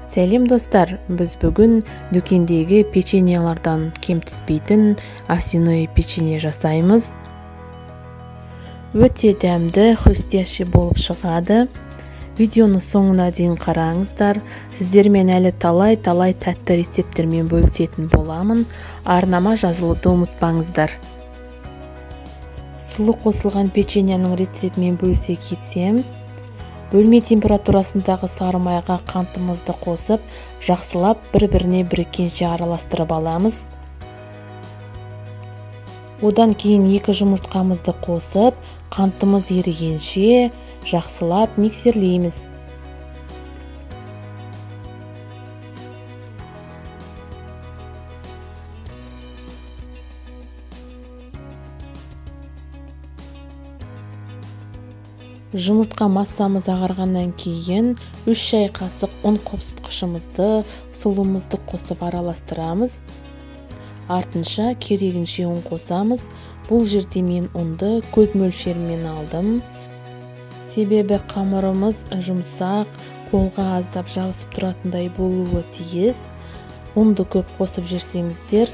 Сәлем достар, біз бүгін дүкендегі печеньелардан кем түспейтін овсяное печенье жасаймыз. Өте дәмді, хрустящий болып шығады. Видеоны соңына дейін қараңыздар. Сіздермен әлі талай-талай тәтті рецепттермен бөлісетін боламын. Арнама жазылуды ұмытпаңыздар. Сұлы қосылған печеньенің рецептімен бөлісе кетсем, бөлме температурасындағы сары майға қантымызды қосып, жақсылап бір-біріне біріккенше араластырып аламыз. Одан кейін 2 жұмыртқамызды қосып, қантымыз ерігенше жақсылап миксерлейміз. Жұмыртқа массамыз ағарғаннан кейін 3 шай қасық ұн қопсытқышымызды, сұлымызды қосып араластырамыз. Артынша керегінше ұн қосамыз. Бұл жерде мен ұнды көз мөлшерімен алдым. Себебі қамырымыз жұмсақ, қолға аздап жабысып тұратындай болуы тиіс. Ұнды көп қосып жіберсеңіздер,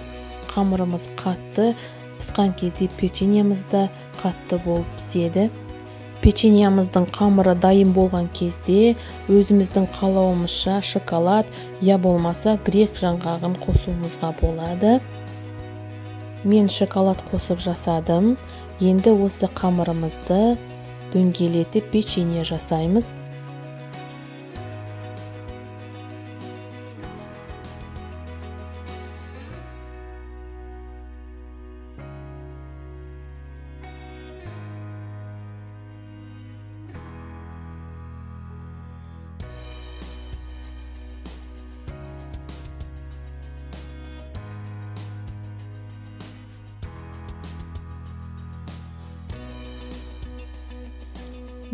қамырымыз қатты, піскен кезде печеньеміз де қатты болып піседі. Печеньеміздің қамыры дайын болған кезде өзіміздің қалауымызша шоколад, я болмаса грек жаңғағын қосуымызға болады. Мен шоколад қосып жасадым. Енді осы қамырымызды дөңгелетіп печенье жасаймыз.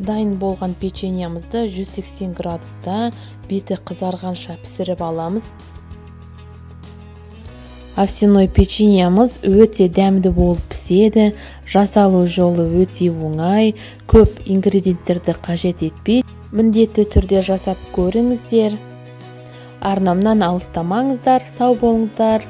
Дайын болған печеньемізді 180 градуста беті қызарғанша пісіріп аламыз. Овсяной печеньеміз өте дәмді болып піседі. Жасалу жолы өте оңай, көп ингредиенттерді қажет етпейді. Міндетті түрде жасап көріңіздер. Арнамнан алыстамаңыздар, сау болыңыздар.